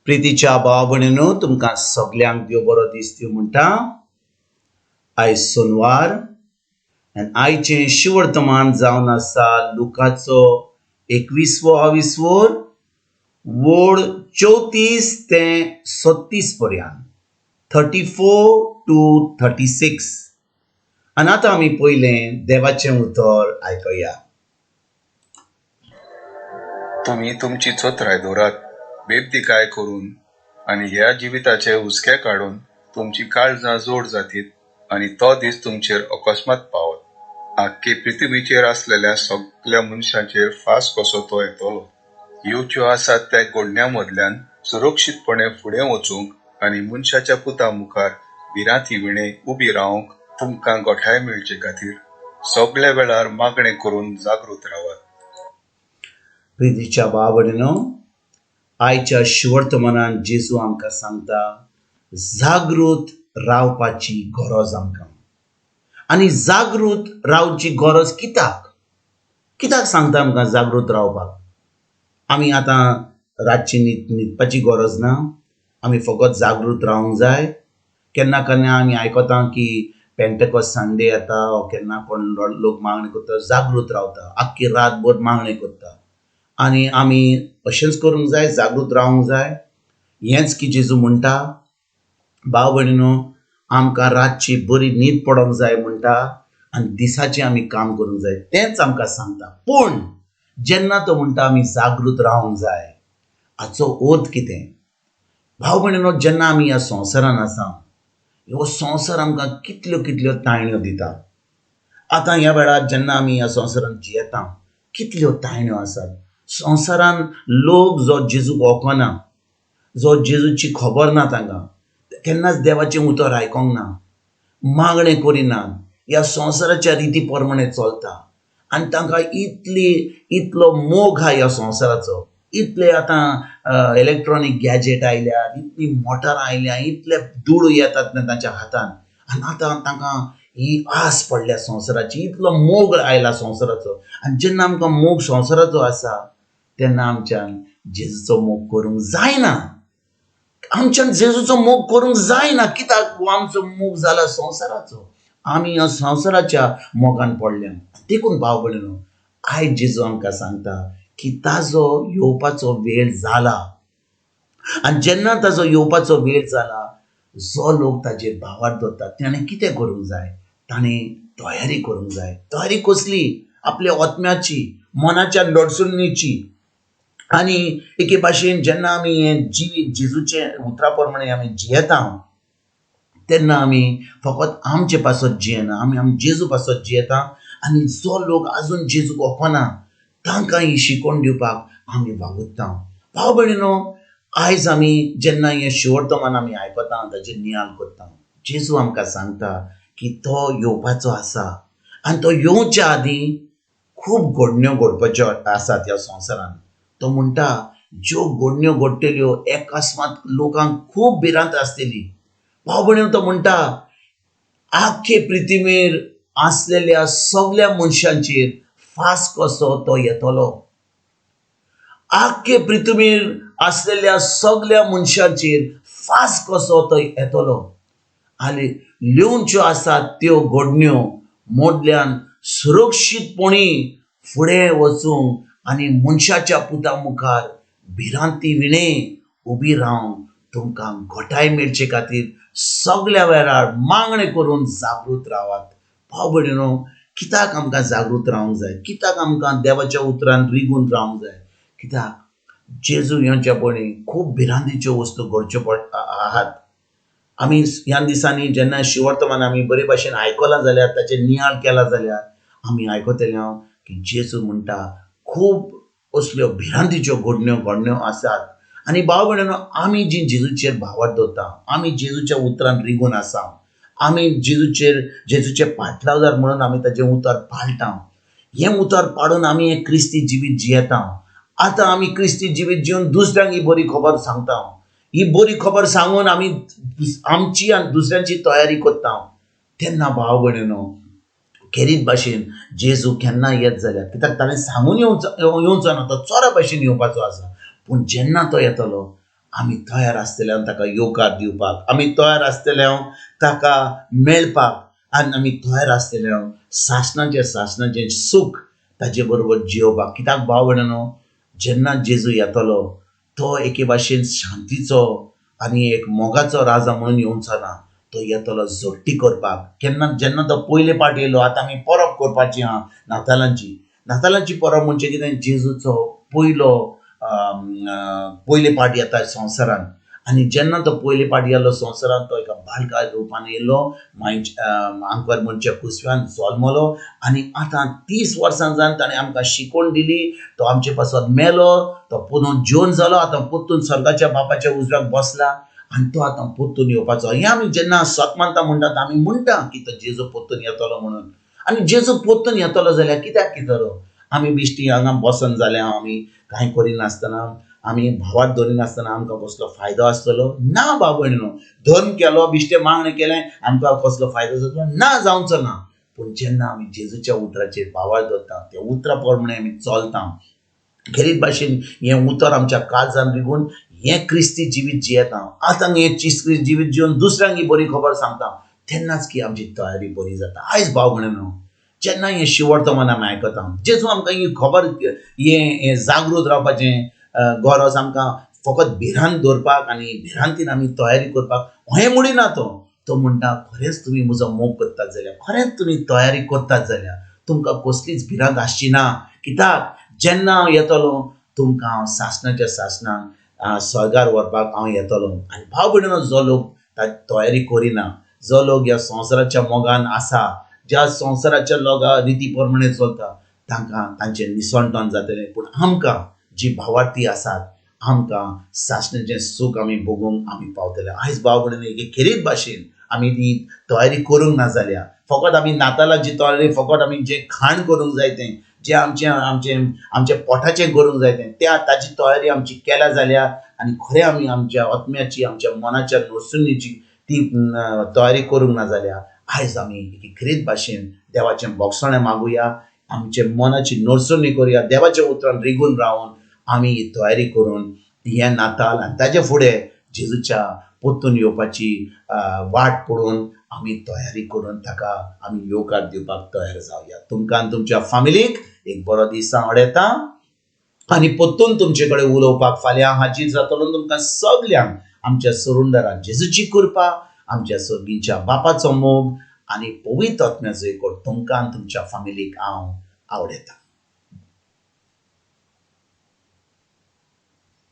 प्रितीच्या भाव भयणीनो, तुमकां सगल्यांक देव बरो दीस दिवं म्हणटा. आयज सोनवार आनी आयचें शिवर्तमान जावन आसा लुकाचो 21वो आविस्वोर, वोड 34 ते 36 पर्यंत, 34 to 36. आनी आतां आमी पयलें देवाचें उतर आयकया. तुमी तुमची चत्राय दवरात. बेबदिकाय करून आनी ह्या जिविताचे हुस्के काडून तुमची काळजां जोड जातीत आनी तो दीस तुमचेर अकस्मात पावत. आख्खे पृथ्वीचेर आसलेल्या सगल्या मनशांचेर फास कसो तो येतलो. येवच्यो आसात त्या घडण्यां मदल्यान सुरक्षीतपणे फुडें वचूंक आनी मनशाच्या पुता मुखार भिरांती विणे उबी रावंक तुमकां गोठाय मेळचे खातीर सगल्या वेळार मागणें करून जागृत रावात. प्रितीच्या भाव भयणीनो, आयच्या शिवर्तमानान जेजू आमकां सांगता जागृत रावपाची गरज आमकां. आनी जागृत रावची गरज कित्याक? कित्याक सांगता आमकां जागृत रावपाक? आमी आतां रातची न्हिदपाची गरज ना, आमी फकत जागृत रावंक जाय. केन्ना केन्ना आमी आयकता की पेंटेकॉस्ट संडे येता वो केन्ना कोण लोक मागणी करता, जागृत रावता, आख्खी रातभर मागणी करता. आनी आमी अशेंच करूंक जाय, जागृत रावंक जाय, हेंच की जेजू म्हणटा? भाव भयणीनो, आमकां रातची बरी न्हीद पडोंक जाय म्हणटा आनी दिसाचें आमी काम करूंक जाय, तेंच आमकां सांगता. पूण जेन्ना तो म्हणटा आमी जागृत रावंक जाय, हाचो अर्थ कितें? भाव भयणीनो, जेन्ना आमी ह्या संवसारान आसा, हो संवसार आमकां कितल्यो कितल्यो ताळण्यो दिता. आतां ह्या वेळार जेन्ना आमी ह्या संवसारान जियेता, कितल्यो ताळण्यो आसात संवसारान. लोक जो जेजूक वळखना, जो जेजूची खबर ना तांकां, केन्नाच देवाचें उतर आयकोंक ना, मागणें करिनात, ह्या संवसाराच्या रिती प्रमाणे चलता आनी तांकां इतलो मोग आहा ह्या संवसाराचो. इतले आतां इलेक्ट्रॉनीक गॅजेट आयल्यात, इतली मोटरां आयल्या, इतले दुडू येतात न्ही तांच्या हातान आनी आतां तांकां ही आस पडल्या संवसाराची, इतलो मोग आयला संवसाराचो. आनी जेन्ना आमकां मोग संवसाराचो आसा, तेन्ना आमच्यान जेजूचो मोग करूंक जायना. आमच्यान जेजूचो मोग करूंक जायना. कित्याक? आमचो मोग जाला संवसाराचो. आमी ह्या संवसाराच्या मोगान पडल्या. देखून भाव भयणीनो, आयज जेजू आमकां सांगता की ताजो येवपाचो वेळ जाला. आनी जेन्ना ताजो येवपाचो वेळ जाला, जो लोक ताजेर भावार्थ दवरतात ताणें कितें करूंक जाय? ताणें तयारी करूंक जाय. तयारी कसली? आपल्या आत्म्याची, मनाच्या लडसुणीची. आनी एके भाशेन जेन्ना आमी हें जिवीत जेजूचे उतरा प्रमाणे आमी जियेता, तेन्ना आमी फकत आमचे पासत जियेना, आमी आमी जेजू पासत जियेता. आनी जो लोक आजून जेजूक वळखना, तांकां ही शिकवण दिवपाक आमी वावुरता. भाव भयणीनो, आयज आमी जेन्ना हें शिवर्तमान आमी आयकता, ताचेर नियाळ करता, जेजू आमकां सांगता की तो येवपाचो आसा आनी तो येवच्या आदीं खूब घडण्यो घडपाच्यो आसात ह्या संवसारांत. तो म्हणटा, ज्यो घडण्यो घडटल्यो, अकस्मात लोकांक खूब भिरांत आसतली. भाव भयणीनो, तो म्हणटा, आख्खे पृथ्वीर आसलेल्या सगल्या मनशांचेर फास कसो तो येतलो. आख्खे पृथ्वीर आसलेल्या सगल्या मनशांचेर फास कसो तो येतलो. आनी लिवच्यो आसात त्यो घडण्यो मोडल्यान सुरक्षीतपणी फुडें वचूंक आनी मनशाच्या पुता मुखार भिरांती विणे उबी रावन तुमकां घटाय मेळचे खातीर सगल्या वेळार मागणें करून जागृत रावात. भाव भयणीनो, कित्याक आमकां जागृत रावंक जाय? कित्याक आमकां देवाच्या उतरान रिगून रावंक जाय? कित्याक जेजू येवच्या पयलीं खूब भिरांतीच्यो वस्तू घडच्यो पड आहात. आमी ह्या दिसांनी जेन्ना शिवर्तमान आमी बरे भाशेन आयकलां जाल्यार, ताचेर नियाळ केला जाल्यार, आमी आयकतले की जेजू म्हणटा खूब असल्यो भिरांतीच्यो घडण्यो घडण्यो आसात. आनी भाव भयणीनो, आमी जी जेजूचेर भावार्थ दवरता, आमी जेजूच्या उतरान रिगून आसा, आमी जेजूचे पाटलावदार म्हणून आमी ताचें उतर पाळटा. हें उतर पाडून आमी हें क्रिस्ती जिवीत जियेता. आतां आमी क्रिस्ती जिवीत जिवन दुसऱ्यांक ही बरी खबर सांगता. ही बरी खबर सांगून आमी आमची आनी दुसऱ्यांची तयारी करता. तेन्ना भाव भयणीनो, खेरीत भाशेन जेजू केन्ना येत जाल्यार, कित्याक ताणें सांगून येवचो येवचो ना, तो चोरा भाशेन येवपाचो आसा. पूण जेन्ना तो येतलो, आमी तयार आसतले ताका येवकार दिवपाक, आमी तयार आसतले ताका मेळपाक, आनी आमी तयार आसतले सासणाचें सासणाचें सूख ताजे बरोबर जियोवपाक. कित्याक भाव भयणांनो, जेन्ना जेजू येतलो तो एके भाशेन शांतीचो आनी एक मोगाचो राजा म्हणून येवचो ना, तो येतलो झडटी करपाक. केन्ना जेन्ना तो पयले पाट येयलो, आतां आमी परब करपाची आहा नातालांची. नातालांची परब म्हणजे कितें, जेजूचो पयलो पयले पाट येता संवसारान. आनी जेन्ना तो पयले पाट येयलो संवसारान, तो एका बालका रुपान येयलो, आंकवार मनच्या कुसव्यान जल्मलो आनी आतां 30 वर्सां जावन ताणें आमकां शिकवण दिली. तो आमचे पासत मेलो, तो पुनून जिवन जालो, आतां परतून स्वर्गाच्या बापाच्या उजव्याक बसला आनी तो आतां परतून येवपाचो. हें आमी जेन्ना सत मानता म्हणटात, आमी म्हणटा की तो जेजू परतून येतलो म्हणून. आनी जेजू परतून येतलो जाल्यार कित्याक कितलो आमी बिश्टी हांगा बसन जाल्यार, आमी कांय करिनासतना, आमी भावार्थ दवरिनासतना आमकां कसलो फायदो आसतलो ना? भाव भयणीनो, धर्म केलो, बिश्टें मागणें केलें, आमकां कसलो फायदो जातलो ना, जावचो ना. पूण जेन्ना आमी जेजूच्या उतराचेर भावार्थ दवरता, त्या उतरा प्रमाणे आमी चलता, खेरीत भाशेन हें उतर आमच्या काळजान रिगून हें क्रिस्ती जिवीत जियेता, आतां हें क्रिस्ती जिवीत जिवन दुसऱ्यांक ही बरी खबर सांगता, तेन्नाच की आमची तयारी बरी जाता. आयज भाव भयणीनो, जेन्ना हें शिवर्तमान आमी आयकता, जेजू आमकां ही खबर, हें जागृत रावपाचें गरज आमकां फकत भिरांत दवरपाक आनी भिरांतीन आमी तयारी करपाक हें म्हणिना. तो तो म्हणटा, खरेंच तुमी म्हजो मोग करतात जाल्यार, खरेंच तुमी तयारी करतात जाल्यार तुमकां कसलीच भिरांत आसची ना. कित्याक जेन्ना हांव येतलो तुमकां हांव सासणाच्या सासणाक स्वर्गार व्हरपाक हांव येतलो. आनी भाव भयणीनो, जो लोक तयारी करिना, जो लोक ह्या संवसाराच्या मोगान आसा, ज्या संवसाराच्या लोका रिती प्रमाणे चलता, तांकां तांचें निसणटण जातलें. पूण आमकां जी भावार्थी आसात, आमकां सासणाचें सूख आमी भोगूंक आमी पावतले. आयज भाव भयणीनो, एके खेरीत भाशेन आमी ती तयारी करूंक ना जाल्यार, फकत आमी नातालाची तयारी, फकत आमी जें खाण करूंक जाय तें, जें आमचें आमचें आमच्या पोटाचें करूंक जाय तें, त्या ताची तयारी आमची केल्या जाल्यार, आनी खरें आमी आमच्या आत्म्याची, आमच्या मनाच्या नसुनीची ती तयारी करूंक ना जाल्यार, आयज आमी एके खेरीत भाशेन देवाचें भोगसणें मागुया, आमचे मनाची नरसुनी करुया, देवाच्या उतरान रिगून रावन आमी ही तयारी करून हें नाताल आनी ताजे फुडें जेजूच्या परतून येवपाची वाट पळोवन आमी तयारी करून ताका आमी येवकार दिवपाक तयार जावया. तुमकां आनी तुमच्या फामिलीक एक बरो दीस हांव अडयता आनी परतून तुमचे कडेन उलोवपाक फाल्यां हाजीर जातलो. तुमकां सगल्यांक आमच्या सरुंडराक जेजूची कृपा, आमच्या सर्गीच्या बापाचो मोग आनी पवित्र आत्म्याचो एकवट तुमकां आनी तुमच्या फामिलीक हांव आवडयता.